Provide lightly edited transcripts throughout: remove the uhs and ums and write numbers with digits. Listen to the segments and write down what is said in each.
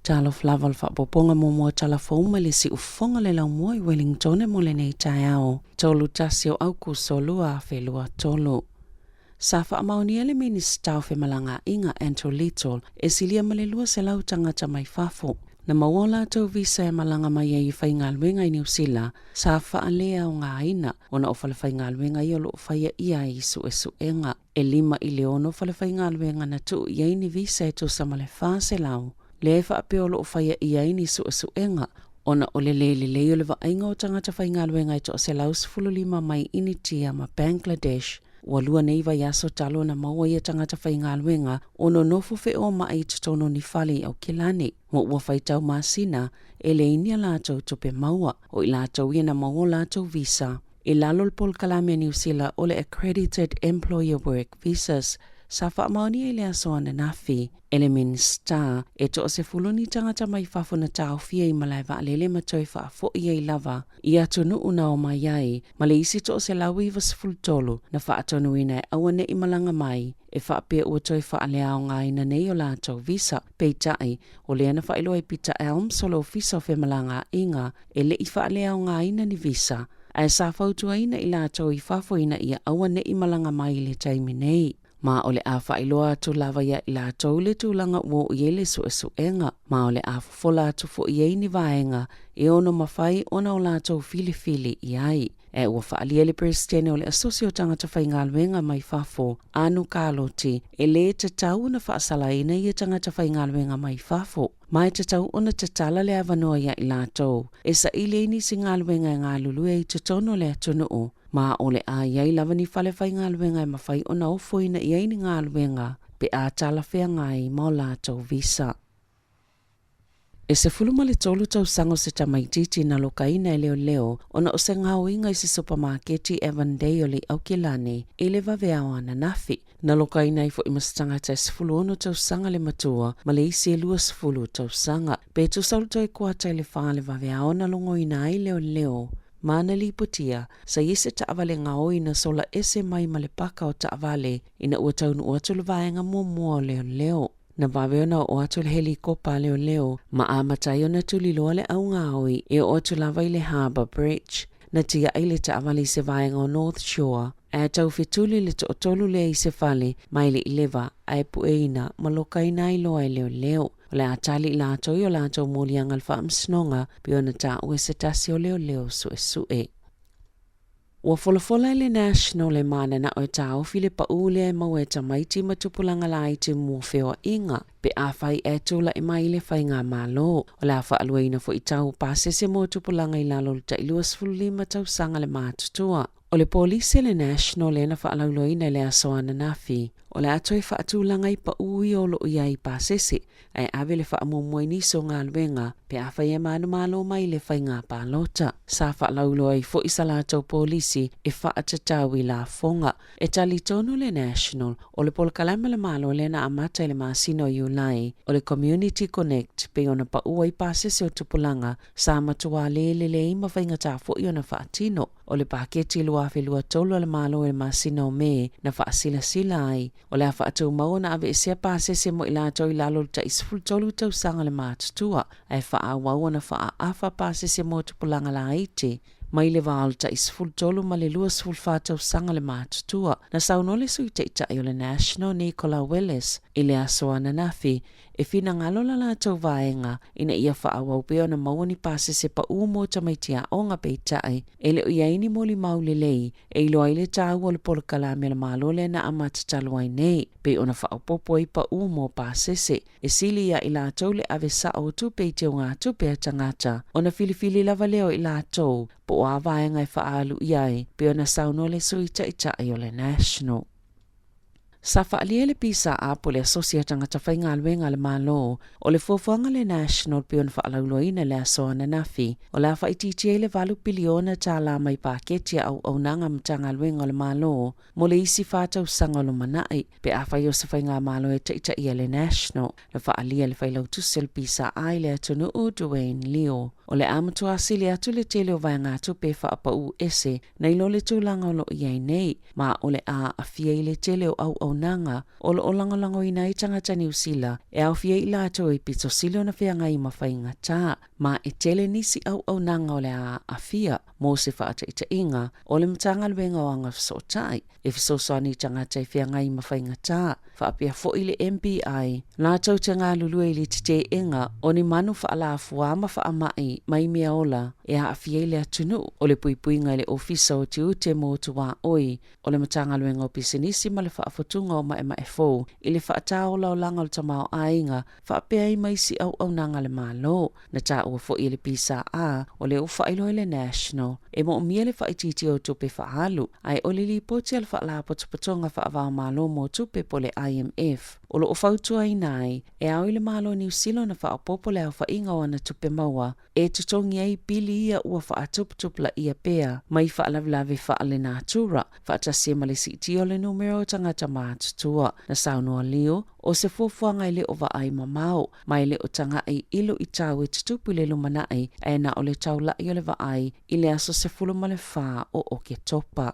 Talofa lava o le faaopoopoga muamua o tala fou mai le siufofoga le laumua i Wellingtone mo lenei taeao, 31 o Aukuso 2023. Sa faamaonia le Minisita o Femalagaaiga Andrew Little e silia ma le 200 tagata mai fafo na maua o latou visa e malaga mai ai e faigaluega i Niu Sila sa faaleaogaina ona o falefaigaluega ia o lo o faia ia ai suesuega. E 5 i le 6 falefaigaluega na tuu i ai ni visa e tusa ma le 400 lea e faapea o lo o faia i ai ni suesuega ona o le lē lelei o le vaaiga o tagata faigaluega e toa 115 mai Initia ma Bangladesh. Ua lua nei vaiaso talu ona maua ia tagata faigaluega o nonofo feoma'i i totonu o ni fale i Aukilani, ma ua faitau masina e leai ni a latou tupe maua. O i latou ia na maua o latou visa i lalo o le polokalame a Niu Sila o le Accredited Employer Work Visas sa faamaonia i le aso ananafi e le Minisita e toasefulu ni tagata mai fafo na taofia i malae vaalele ma toe faafoi ai lava i atunuu na omai ai ma le isi 193 na faatonuina e aua ne i malaga mai e faapea ua toe faaleaogaina nei o latou visa. Peitai, o lea na faailoa e Peter Elms o le Ofisa o Femalagaaiga e le i faaleaogaina ni visa, ae sa fautuaina i latou i fafo ina ia aua ne i malaga mai i le taimi nei. Ma o le a faailoa atu lava iā i latou le tulaga ua oo i ai le suesuega, ma o le a fofola atu foi i ai ni vaega e ono mafai ona o latou filifili i ai. E ua faaalia le Peresetene o le Asosi o Tagata Faigaluega mai Fafo, Anu Kaloti, e lē tatau ona faasalaina ia tagata faigaluega mai fafo, ma e tatau ona tatala le avanoa iā i latou e saili ai nisi galuega e galulue ai i totonu o le atunuu, ma o le a i ai lava ni fale faigaluega e mafai ona ofoina i ai ni galuega pe a talafeagai ma o latou visa. E 13 tausaga o se tamaitiiti na lokaina e leoleo ona o se gaoiga i se supamaketi Avondale i Aukilani i le vaveao ananafi. Na lokaina ai foi ma se tagata e 16 tausaga le matua ma le isi e 20 tausaga. Pe tusa o le toe kuata i le 4 le vaveao na logoina ai leoleo ma na lipotia, sa i ai se taavale gaoi na sola ese mai ma le paka o taavale ina ua taunuu atu le vaega muamua o leoleo. Na vave ona oo atu le helikopa a leoleo ma amata ai ona tuliloa le augaoi e oo atu lava i le Harbour Bridge. Na tia'i le taavale i se vaega o North Shore, ae taufetuli le toatolu lea i se fale ma e le i leva ae pueina ma lokaina ai loa e leoleo. O le a tali i latou i o latou moliaga i le faamasinoga pei ona taua e se tasi o leoleo suesue. Ua folafola e le National e mananao e taofi le paʻū lea e maua e tamaiti ma tupulaga laiti mo feoaiga pe afai ae tulai mai le faigamalo. O le a faaluaina foi tau o pasese mo tupulaga i lalo o le tai 25 tausaga le matutua. O le polisi a le National lea na faalauiloaina i le aso ananafi, o le a toe faatulaga i paʻū ia o lo o i ai i pasese ae ave le faamuamua i nisi o galuega pe afai e manumalo mai le faiga palota. Sa faalauiloa ai foi sa latou polisi e faatatau i lafoga. E talitonu le National, o le polokalame a le Malo lea na amata i le masina o Iulai, o le Community Connect pei ona pau ai pasese o tupulaga sa matuā le lelei ma faigata foi ona faatino. O le paketi 2023 a le Malo i le masina o Me na faasilasila ai, O le a faatumau ona aveesea pasese mo i latou i lalo o le tai 13 tausaga le matutua, ae faaauau ona faaaafa pasese mo tupulaga laiti mai le va o le tai 13 ma le 24 tausaga le matutua. Na saunoa le Sui Taitai o le National, Nicola Willis, i le aso ananafi, e finagalo la latou vaega ina ia faaauau pea ona maua ni pasese pau mo tamaiti aoga peitai e le o i ai ni molimau lelei e iloa ai le taua o le polokalame a le Malo lea na amata talu ai nei, pei ona faaopoopo ai pau mo pasese, e sili iā i latou le ave sao o tupe i teugatupe a tagata, ona filifili lava lea o i latou po o a vaega e faaalu i ai, pei ona saunoa le Sui Taitai o le National. Sa faaalia le PSA po o le Asosi a Tagata Faigaluega a le Malo o le fuafuaga a le National pei ona faalauiloaina i le aso ananafi, o le a faaitiitia ai le $8 piliona mai paketi a auaunaga a Matagaluega o le Malo mo le isi fa tausaga o lumanai, pe afai o se faigamalo e taitaia le National. Na faaalia e le Failautusi o le PSA i le atunuu, Duane Leo, o le a matua sili atu le tele o vaegatupe e faapaū ese nai lo le tulaga o lo o i ai nei, ma o le a aafia i le tele o auaunaga. auaunaga o lo o lagolagoina ai tagata Niu Sila e aofia ai i latou e pito sili ona feagai ma faigata, ma e tele nisi auaunaga o le a aafia mo se faataitaiga o le Matagaluega o Agafesootai e fesoasoani i tagata e feagai ma faigata, faapea foi le MBI, latou te galulue i le tete'ega o ni manu faalafua ma faamai mai meaola e aafia ai le atunuu, o le puipuiga i le Ofisa o Tiute mo Tuaoi, o le Matagaluega o Pisinisi ma le Faafotuga o Maemae Fou i le faataolaolaga o le tamaoaiga faapea ai ma isi auaunaga a le Malo. Na taua foi e le PSA, o lea ua faailoa i le National, e moomia le faaitiitia o tupe faaalu, ae o le lipoti a le Faalapotopotoga Faava-o-Malo mo Tupe po o le IMF, o lo o fautuaina ai, e ao i le Malo o Niu Sila ona faaopoopo le aofaiga o ana tupe maua e totogi ai pili ia ua faatuputupulaia pea mai faalavelave faalenatura, faatasi ai ma le siitia o le numera o tagata matutua. Na saunoa Liu, o se fuafuaga e le o vaai mamao, ma e le o taga'i i luitau e tutupu i le lumanai, ae na o le taula'i o le vaai i le aso 14 o Oketopa.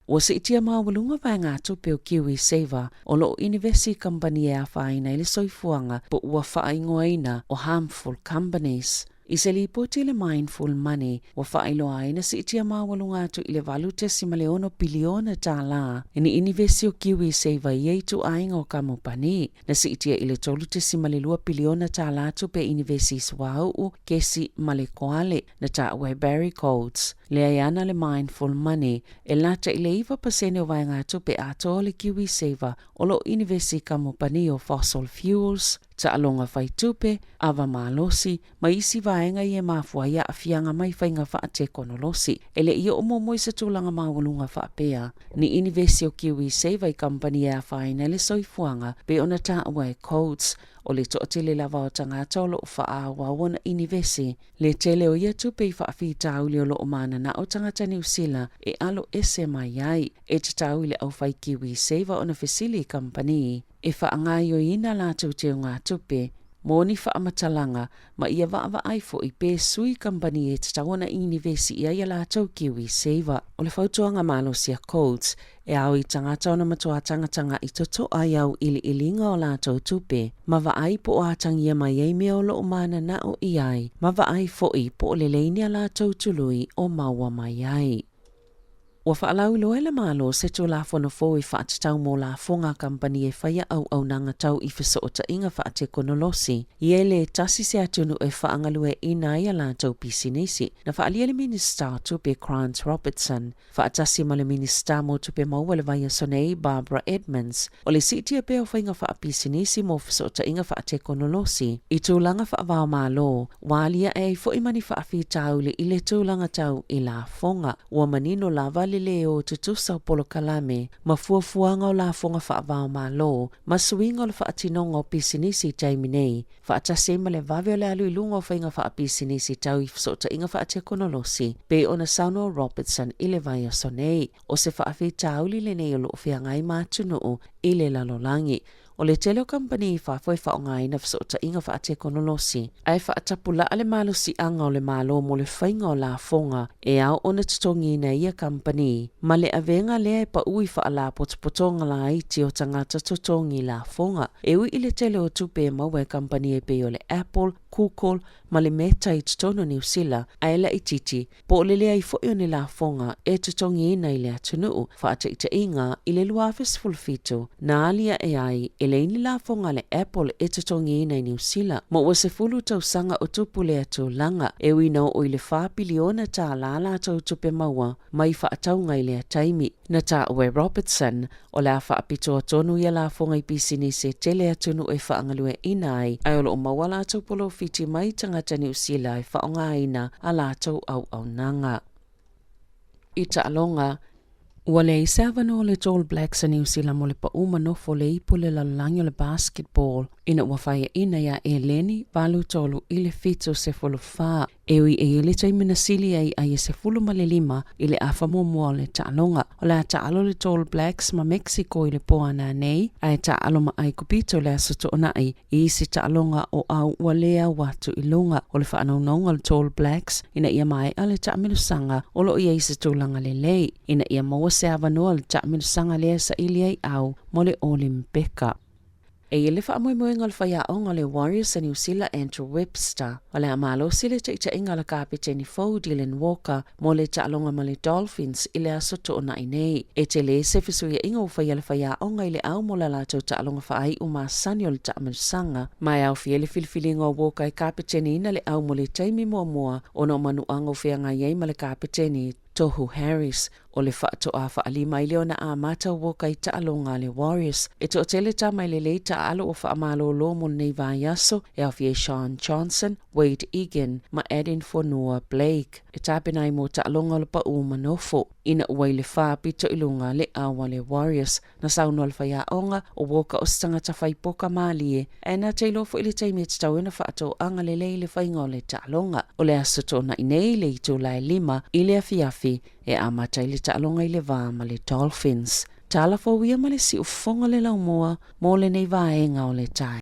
Ua siitia maualuga vaegatupe o KiwiSaver o lo o inivesi i kamupani e afaina ai le soifuaga po ua faaigoaina o harmful companies. I se lipoti a le Mindful Money, ua faailoa ai na siitia maualuga atu i le $8.6 piliona tālā ni inivesi o KiwiSaver i ia ituaiga o kamupani. Na siitia i le $3.2 piliona tālā tupe inivesi i suauu, kesi ma le koale. Na taua e Barry Golds, lea e ana le Mindful Money, e lata i le 9% o vaegatupe atoa o le KiwiSaver o lo o inivesi i kamupani o fossil fuels, taaloga fai tupe, ava malosi, ma isi vaega ia e mafua ai aafiaga mai faiga faatekonolosi. E le i oo muamua i se tulaga maualuga faapea ni inivesi o KiwiSaver i kamupani e afaina ai le soifuaga pei ona taua e Coates, o le toatele lava o tagata o lo o faaauau ona inivesi Le tele o ia tupe i faafitauli o lo o mananao tagata Niu Sila e alo ese mai ai. E tatau i le aufai KiwiSaver ona fesili i kamupani e faagaoioiina latou teugatupe mo ni faamatalaga ma ia vaavaai foi pe sui kamupani e tatau ona inivesi i ai a latou KiwiSaver. O le fautuaga malosi a Coates, E ao i tagata ona matua tagatagaʻi totoʻa i auʻiliʻiliga o latou tupe, ma vaai po o atagia mai ai mea o lo o mananaʻo i ai, ma vaai foʻi po o lelei ni a latou tului o maua mai ai. Ua faalauiloa e le Malo se Tulafono fou e faatatau mo lafoga a kamupani e faia auaunaga tau i fesootaiga faatekonolosi, ia e le tasi se atunuu e faagalueaiina ai a latou pisinisi. Na faaalia le Minisita o Tupe Grant Robertson, Faatasi ma le Minisita mo Tupe Maua i le vaiaso nei, Barbara Edmonds, o le siitia pea o faiga faapisinisi mo fesootaiga faatekonolosi i tulaga faava-o-Malo, ua aliae ai foi ma ni faafitauli i le tulaga tau i lafoga. Ua manino lava le lē o tutusa o polokalame ma fuafuaga o lafoga faava-o-Malo ma suiga o le faatinoga o pisinisi i taimi nei, faatasi ai ma le vave o le alu i luga o faiga faapisinisi tau i fesootaiga faatekonolosi, pei ona saunoa Robertson i le vaiaso nei. O se faafitauli lenei o lo o feagai ma atunuu i le lalolagi. O le tele o kamupani i fafo e faaaogaina fesootaiga faatekonolosi, ae faatapulaa le malosiaga o le Malo mo le faiga o lafoga e ao ona totogiina e ia kamupani, ma le avega lea e pau i faalapotopotoga laiti o tagata totogi lafoga. E ui i le tele o tupe e maua e kamupani e pei o le Apple, Google ma le Meta i totonu o Niu Sila, ae laitiiti, po o le leai foi o ni lafoga e totogiina i le atunuu, faataitaiga i le 2017, na aliae ai e leai ni lafoga a le Apple e totogiina i Niu Sila ma ua 10 tausaga o tupu lea tulaga, e ui na oo i le $4 piliona latou tupe maua mai faatauga i lea taimi. Na taua e Robertson, O le a faapitoa tonu ia lafoga i pisinisi e tele atunuu e faagalueaiina ai, ae o lo o maua latou polofiti mai tagata Niu Sila e faaaogaina a latou auaunaga. I taaloga, ua leai se avanoa o le All Blacks a Niu Sila mo le pau ma nofo le ipu o le lalolagi o le basketball. ina ua faiaina iā Eleni 8-3 i le 7-14. E ui e i ai le taimi na sili ai ai e 15 i le afa muamua o le taaloga. O le a taalo le Tall Blacks ma Mexico i le po a nanei, ae taalo ma Aikupito i le Aso Toonai i isi taaloga o au ua le au atu i luga. O le faanaunauga o le Tall Blacks ina ia maea le taamilosaga o lo o i ai se tulaga lelei ina ia maua se avanoa o le taamilosaga lea e saili ai au mo le Olimpeka. E i ai le faamoemoega o le faiaoga o le Warriors a Niu Sila Andrew Webster, o le a malosi le taitaiga a le kapeteni fou Dylan Walker mo le taaloga ma le Dolphins i le Aso Toonai nei. E tele se fesuiaiga ua faia le faiaoga i le au mo la latou taaloga faaiu masani o le taamilosaga, ma e aofia ai le filifiliga o Walker e kapeteniina le au mo le taimi muamua ona o manuaga ua feagai ai ma le kapeteni Tohu Harris. O le faatoa faalima ai lea ona amata o Walker i taaloga a le Warriors. E toatele tama e lelei taaalo ua faamalōlō mo lenei vaiaso, e aofia ai Shaun Johnson, Wade Egan ma Addin Fonua Blake, e tapena ai mo taaloga o le paū ma nofo. Ina ua i le faapito i luga le ao a le Warriors, Na saunoa le faiaoga, o Walker o se tagata fai poka mālie, ae na te iloa foi le taimi e tatau ai ona faatoaga lelei i le faiga o le taaloga. O le aso Toonai nei, le itula e lima i le afiafi, e amata ai le taaloga i le va ma le Dolphins. Tala fou ia ma le siufofoga o le laumua mo lenei vaega o le taeao.